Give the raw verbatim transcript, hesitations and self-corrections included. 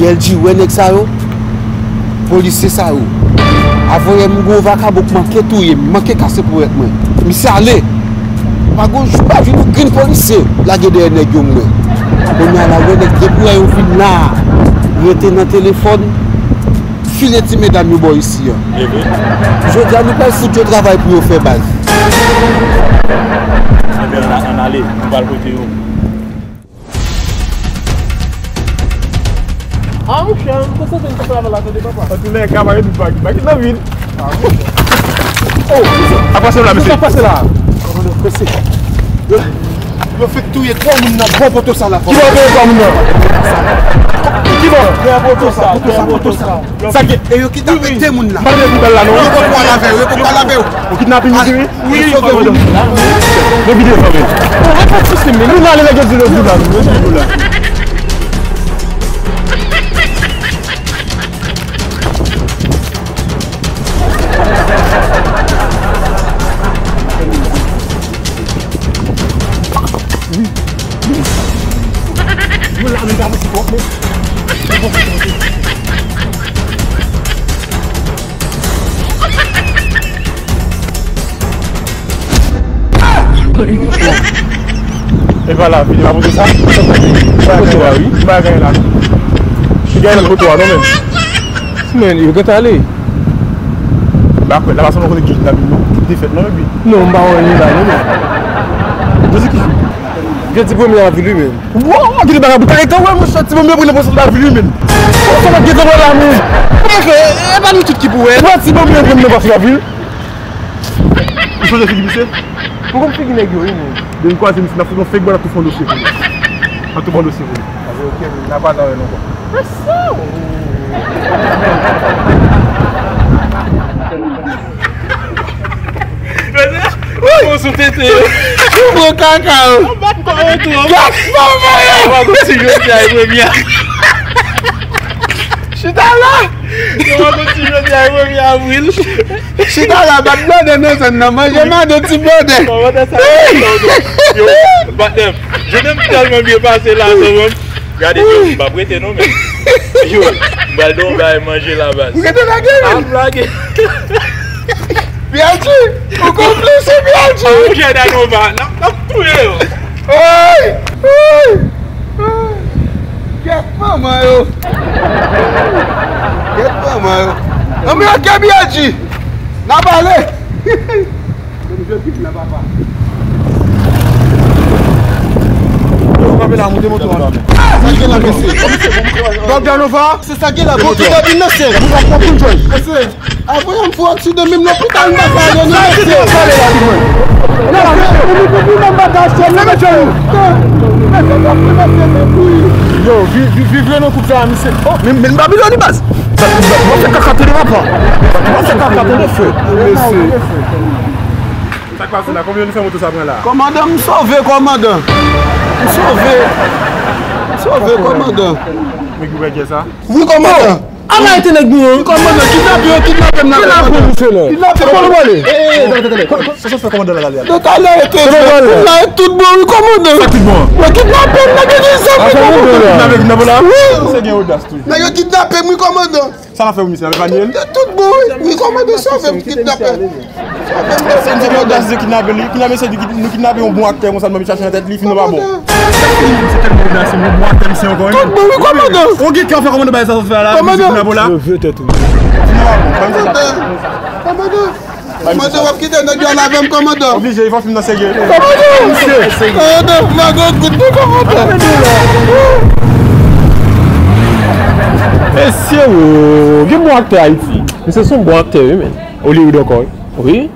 L G, wè nèg sa yo, polisye sa yo. Avanyè m gen yon vakabon k manke touye m, manke kase ponyèt mwen. Misye ale. Pa gon jou pa vin yon grenn polisye lage dèyè nèg yo m wè. Kounye a la, wè nèg depi lè yo vin la, rete nan telefòn, file ti medam yo bò isi a. Jodi a, nou pral fout yo travay pou yo fè baz. Anben, ann ale, nou pral kote yo. Ah, monchè, m te santi m te travay la, tande, papa. An tou lè ka, pa gen dout, pa gen, pa gen nan vin. Ah, monchè. Oh, a pase la, mesye. Sa pase la? Prese. Yo, yo fèk touye twa moun nan bò poto sa la. Ki bò touye twa moun nan? Ki bò? Dèyè poto sa, dèyè poto sa. Sa gen. E yo kidnape de moun la. Pa gen pou bal la, non. Yo poko al avè yo, yo poko al avè yo. Yo kidnape moun, wi. Wi, fò ke wi. Yo vide fanmi. Bon, pa de sousi, men nou ale lè yo di nou la, nou la. Wi, wi. Yo la, men pa avanse twòp, men. E pa la, vini pa pote sa. Bagay la, wi. Bagay la. Piga nan poto a, non, men. Men, yo gentan ale. Ba kwè, la pa sanble kote ki la vin, non. Defèt, non, epi. Non, m pa wè ni la, non, men. Jezi ki jou. Jodi premye avril, wi, men. Wow, gen de bagay pou ta gentan wè, monchè, ti bonm yo pran nan pòs lavil, wi, men. Sa pa gentan wè la, men. Kòman fè? E pa nou tout ki pou wè. Wè ti bonm yo pran nan pòs lavil. Ou chanje figi misye? Ou konn figi nèg yo, wi, men. Depi m kwaze misye, n ap fout yon fake bò, n ap tou fè yon dosye pou li. N ap tou fè yon dosye pou li. Abe, ok, men, n ap pale avè l ankò. Mesye, ou sou tete yo. Ou pran kaka yo. Bat kò yo tou. Gat manman yo. Ou pa konn si jodi a e premye. Chita la. Ou pa konn si jodi a e premye avril. Chita la, bat blòdè nan zòn nan. Manje madan ti blòdè. Kòmantè sa yo, yo, batèm. Jounen m tèlman byen pase la, sèlman. Gade, yo, m p ap rete non, men. Yo, m pral don bagay manje la, baz. Ou rete lage, wi. Ap lage. Biaji, ou konplis, Biaji. Ah, monchè, Danova, n ap, n ap touye yo. Ay! Ay! Ay! Kèt manman yo. Kèt manman yo. Ann, men, ok, Biaji. N ap ale. Yo, kanpe la, moute moto a. Sa gen la, mesye. Bob Danova, se sa gen la, bon, ki te vin nan syèl. Mesye, avan yon fwa aksidan, menm lopital, m pa ka ale, non, mesye. Sa gen la, pale la, di mwen. Non, non, non, non, non, bagay, se nan mesye. Yo, vi-, vi-, viv le nan koup sa, mesye. Oh, men, men Babilòn, baz. Sa, w ap fè kaka tande papa. W ap fè kaka tande fè. Mesye. Sa k pase la? Konbyen nou fè moto sa pran la? Kòmandan, m sove, kòmandan. M sove. M sove, kòmandan. Men ki wè kè sa? Wi, kòmandan. Al arete nèg nou an. Wi, kòmandan, kidnape yo, kidnape m nan, kòmandan. Kidnape m. Kidnape m. Kòmandan, ale. Eh, eh, tande, tande, tande. Sa, sa fè kòmandan la, ale, ale. Tout ale, tout bon, wi, kòmandan. Sa tout bon. Yo kidnape m, nèg yo gen zam, wi, kòmandan. Kidnape, kidnape la? Wi. Se gen odas toujou. Nèg yo kidnape m, wi, kòmandan. Sa n ap fè pou misye, n ap epanye l? Tout bon, wi. Wi, kòmandan, sa fè m kidnape. Sa fè m kidnape. Se misye ki odasye kidnape li. Kidnape, se nou kidnape yon bon aktè konsa, nou chache nan tèt li, fin nan pa bon. Se tèlman odasye, yon bon aktè misye ankò, wi. Tout bon, wi, kòmandan. Ou gen kè w fè kòmandan bagay sa w fè la, misye kidnape w la? Yo vye tèt ou. Fin nan pa bon, pa misye sa. Kòmandan. Kòmandan, w ap kite nèg yo al avè m, kòmandan. Oblije, fò fim nan serye. Kòmandan! Misye! Kòmandan, m pa gen kout pou kòmandan. Mesye, o, gen bon aktè Ayiti. Misye se yon bon aktè, wi, men. Hollywood ankò, wi. Wi.